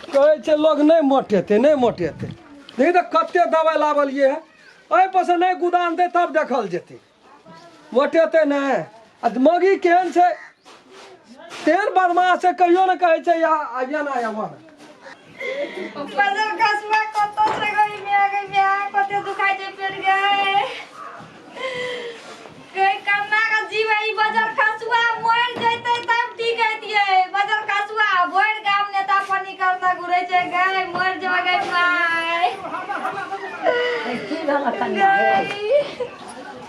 कहै छै लोग नहि मोटेतै नहि मोटेतै। देखी तऽ कते दवाइ लाबलियै हँ, एहिपर से नहि गुदानतै तब देखल जेतै। मोटेतै नहि। आ मौगी केहन छै, तेहन बदमाश छै, कहियो ने कहै छै या आइया ना आया वहाँ। बदल कसुआ कतौ छै गई मिया, गई मिया, कते दुखाइ छै पेट गई। गई कन्ना का जीव है ई बजर खसुआ, मर जैतै तब ठीक हेतियै। बजर खसुआ भरि गाम नेता पानी करना घुरै छै गई, मर जेबै गई माय। की भेल कन्या हे?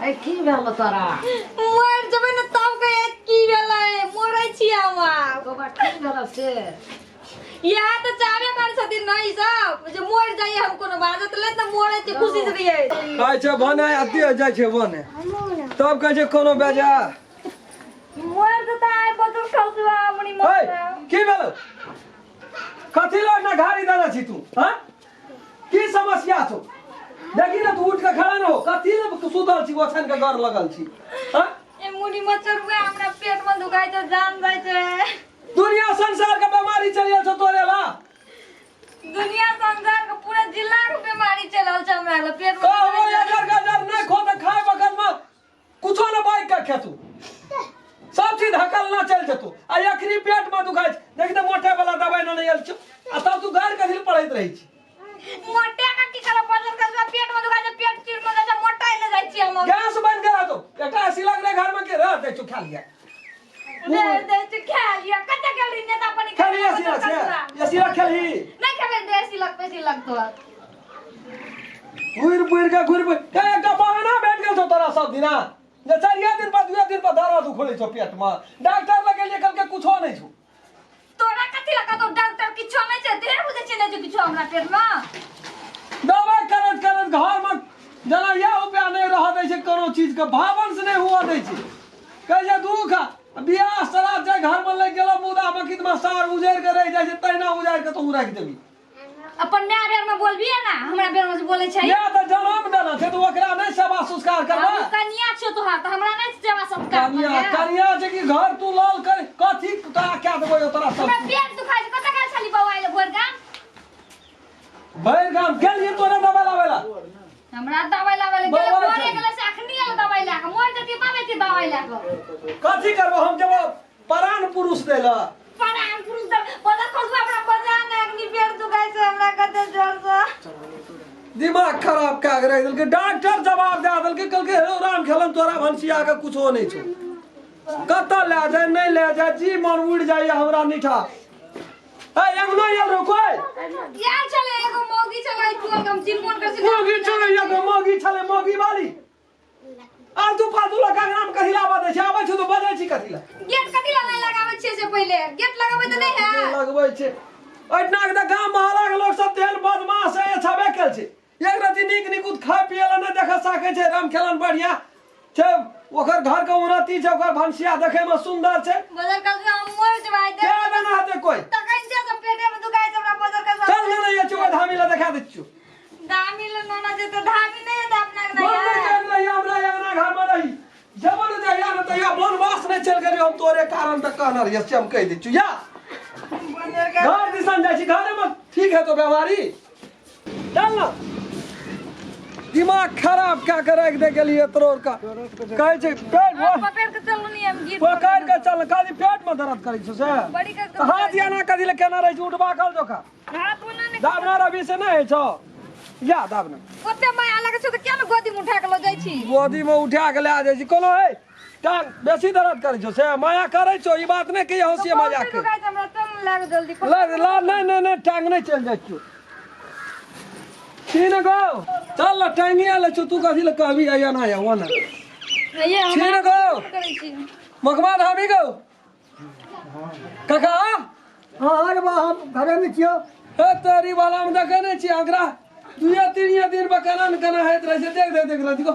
ए, की भेल तोरा? मर जेबै ने तब कहियै की भेलै। मरै छियै हम आब। बाबा, की भेल से? इएह तऽ चाहबे करै छथिन ने ई सब जे मरि जाइए हम, कोनो बाजत ले तऽ मरै छी, खुशी से रहियै। कहै छै बने आ दे जाइ छै बने, तब कहै छै कोनो बेजा। मरि जेतै आइ बजर खसुआ हमरी। हे मर की भेलौ? कथी लए इतना घारी देने छी तू? हाँ, की समस्या छौ? देखी ने, तू उठ के खड़ा न हो। कथी ले सुतल छी, ओछान के गर लगल छी? हाँ, ए मुनी मचरुआ, हमरा पेट में दुखाइ छै, जान जाइ छै। दुनिया संसार के बीमारी चलि गेल छौ तोरे ला। दुनिया संसार के पूरा जिला के बीमारी चलल छै हमरा ला, पेट में। कहबो एकर गजर नहि खो तऽ खाय बखत में कुछो ने बाइक के खेतू, सब चीज हकल ना चल जेतू। आ अखनी पेट में दुखाइ छै, देखी तऽ मोटे वाला दवाइ ने आयल छौ, आ तब तू गारि कथी लए पढ़ैत रहै छी? मोटे का की करब? बजर के पेट में दुखाइ छै, पेट चिर में जाइ छै, मोटा ले जाइ छी हम। गैस बनि गेल तो एकटा सिलक रे घर में के रह दै छौ, खा लिया। दे दे छी, खा लिया। कते गेल नेता पानी? खा लिया सिलक से, ये सिलक खेलही? नहीं खेबै, दे सिलक पे सिलक तो घुरि पुरि के, घुरि पुरि के एकटा बहाना भेट गेल छौ तोरा सब दिना जे चारिये दिन पर दुए दिन पर दर्द उखड़ै छौ पेट में। डॉक्टर लग गेलियै, कहलकै कुछो नहि छौ। तोरा कथी लगा तो डॉक्टर किछो नहीं छै? तेरे बुझै छै नहि छै किछो हमरा पेट में। दवाइ करैत करैत घर में जेना इएह उपाय नहि रह दै छै, कोनो चीज के भावन से नहि हुअ दै छै। कहै छै दुख बियाह श्राद्ध जाय घर में लागि गेलो, मुदा मकित में सार उजैड़ के रहि जाइ छै, तहिना उजाड़ि के तू राखि देबी। अपन माय बेर में बोलबिए ना, हमरा बेर में बोलै छै। माय तऽ जनम देने छै तऽ ओकरा नहि सेवा संस्कार करबै? हम कनिया छियो तोहार, तऽ हमरा नहि सेवा सत्कार कनिया करबै? कनिया छै कि घर तू लाल कर, कथी तोरा कए देबो यौ तोरा सब? हमरा पेट दुखाइ छै। कतऽ गेल छली बौआ आइले भोर गाम? भरि गाम गेलियै तोरे दवाइ लाबै ला। हमरा दवाइ लाबै ले गेलै? बौआ भोरे छै। गेलै से अखनी आयल दवाइ लए कऽ। मरि जतियै तब एतियै दवाइ लए कऽ। कथी करबो हम जब परान पुरुष देला? परान पुरुष दे बजा खसुआ, हमरा बजा ने, अखनी पेट दुखाइ छै हमरा कते जोर से। दिमाग खराब कए के राखि देलकै। डॉक्टर जवाब दए देलकै, कहलकै हे राम खेलन, तोरा भनसिया के कुछो नहि छौ, कतऽ लए जाय नहि लए जाय, जी मन उड़ि जाइए हमरा निठा। ए अंगना आयल रहो कोई? यार छलै, एगो मौगी छलै टोल के, हम चिनमोन कर छी। मौगी छलै, एगो मौगी छलै, मौगी वाली आलतू फालतू लऽ के अंगना मे कथी ला बजै छै? आबै छै तऽ बजै छी कथी ला? गेट कथी ला नहि लगाबै छियै से? पहिले गेट लगाबै तऽ नहि है? लगबै छै। एहिठिना के तऽ गाम मोहल्ला के लोक सब तेहन बदमाश है, छबे केल छै, एक रति नीक निकुत खाय पिए ला नहि देख सकै छै। राम खेलन बढ़िया छै, ओकर घर के उन्नति छै, ओकर भनसिया देखे में सुंदर छै। बजर कसुआ, हम मरि जेबै। क्या देना हेतै कोई? तखन से तऽ पेटे में दुखाइ छै हमरा बजर कसुआ। चल ने, ये चुका धामी ला देखा दै छियौ। धामी ले नोना जे तऽ धामी नहि हेतै अपना के। मन नहि नहि कर रही हमरा अंगना घर में रही, जब ने जहिया ने तहिया वनवास नहि चलि गेलियै हम तोरे कारण, तऽ कहने रहियै से हम कहि दै छियौ। या घर दिसन जाइ छी, घरे में ठीक है तो बीमारी। चल ना, दिमाग खराब कए के राखि दे गेलियै तोर का। कहै छै पेट पकड़ के चलू नी, हम गिर पकड़ के चल। खाली पेट में दर्द करै छौ से? बड़ी कर। तऽ हाथ एना कथी ले केना रहै छै? उठबा कल जोखा। हाथ ओना नहि। दाबना रवि से नहि होइ छौ, या दाबना। ओते माया लगै छौ तऽ किया ने गोदी में उठा के लऽ जाइ छी? गोदी में उठा के लए जाइ छी। कोनो है टांग बेसी दर्द करै छौ से माया करै छौ, ई बात नहि कहियै, हंसी मजाक के। दुखाइ छै हमरा, चल लए जल्दी। ला ला, नहि नहि नहि, टांग नहि चलि जाइ छौ। छी ने गो, चल ना, टांगिए ले छौ। तू कथी ले कहबी आया ना आया ओना? ये हम छी ने गो। करै छी। मकमा धामी गो काका। हाँ अरे बा, हम घरे में छियो। हे तोरी वाला में देखे नहीं छी आंकड़ा, दुए तीन दिन पर केना ने केना होइत रहै छै। देख देख देख रह गो।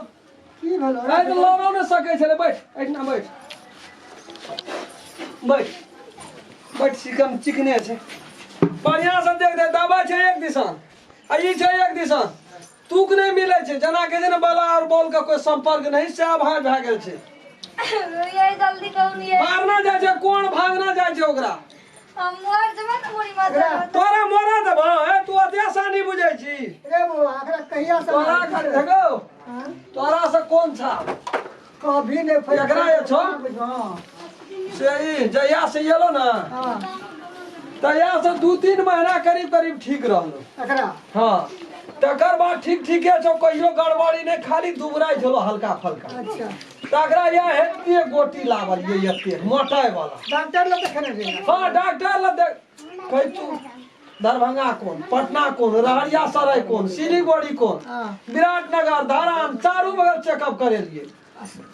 की भेलो? आइ तऽ लड़ो नहि सकै छलै। बैठ एहिठिना, बैठ बैठ बैठ। चिकन चिकने छै, बढ़िआँ से देख दे। दबाइ छै एक दिसन आ ई छै एक दिसन, तुक नहि मिलै छै। जेना कहै छै ने, बला और बॉल के कोई संपर्क नहीं, सएह भाग भए गेल छै। ये जल्दी कहू नी। मारना जाइ छै, कोन भागना जाइ छै ओकरा। हम मर जेबै ने, मुड़ी मार। तोरा मरे कहानी बुझै छी रे बौआ एकरा कहिया से तोरा घर देखो हाँ? तोरा से कोन छा कभी नहि फैल एकरा जे छौ? हाँ से ई जहिया से एलो ने हाँ तहिया से 2-3 महीना करीब करीब ठीक रहलो। एकरा हाँ तकर बाद ठीक ठीके छौ, कहियो गड़बड़ी नहि, खाली दुबराइ छलो हल्का फल्का। अच्छा तकरा यह एते गोटी लावल ये एते मोटाइ वाला। डॉक्टर लग देखेने रहियै? हाँ डॉक्टर लग देख कहै तू दरभंगा कोन, पटना कोन, रहरिया सराय कोन, सिलीगुड़ी कोन, हाँ। विराटनगर, धरान, चारू बगल चेकअप करेलिए,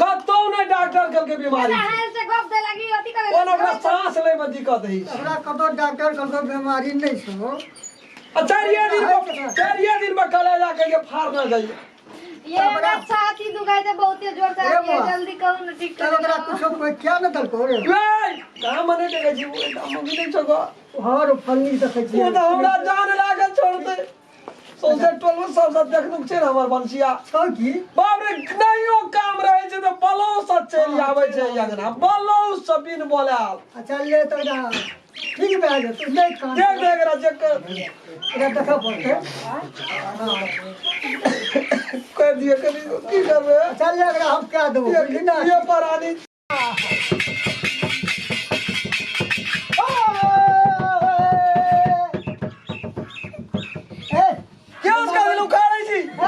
कतौ नहि डॉक्टर कहलकै बीमारी छै। नहायल से गप दे लगी अथी करे कोन ओकरा सांस लै में दिक्कत होइ छै। ओकरा कतौ डॉक्टर कहलकै बीमारी नहि छौ। आ चारिये दिन में कलेजा के फाड़ना जाइए। ये हमरा छाती दुखाइ छै बहुते जोर से, ए बौआ। जल्दी कहू न ठीक तब कर। ओकरा कुछो कोई क्या न देलको रे? ए, कहाँ मने देखै छी, ओ एकदम मम्मी नहि छौ गो। हर फलनी देखै ओ छियै। तऽ हमरा जान लागल छोड़तै। सौंसे टोल में सब सब देखनुक छै ने हमर बंसिया। छौ की? बाप रे, नहियो काम रहै छै तऽ बलौ से चलि आबै छै अंगना, बलौ से बिन बोलायल। अच्छा ले तऽ एकरा ठीक भए जेतौ, नहि कान। देख देख एकरा चेक कर। एकरा देखऽ पड़तै। कर दिए कनी, की करबै? अच्छा ले एकरा हम कए देबो, बुझली ने? ये परानी।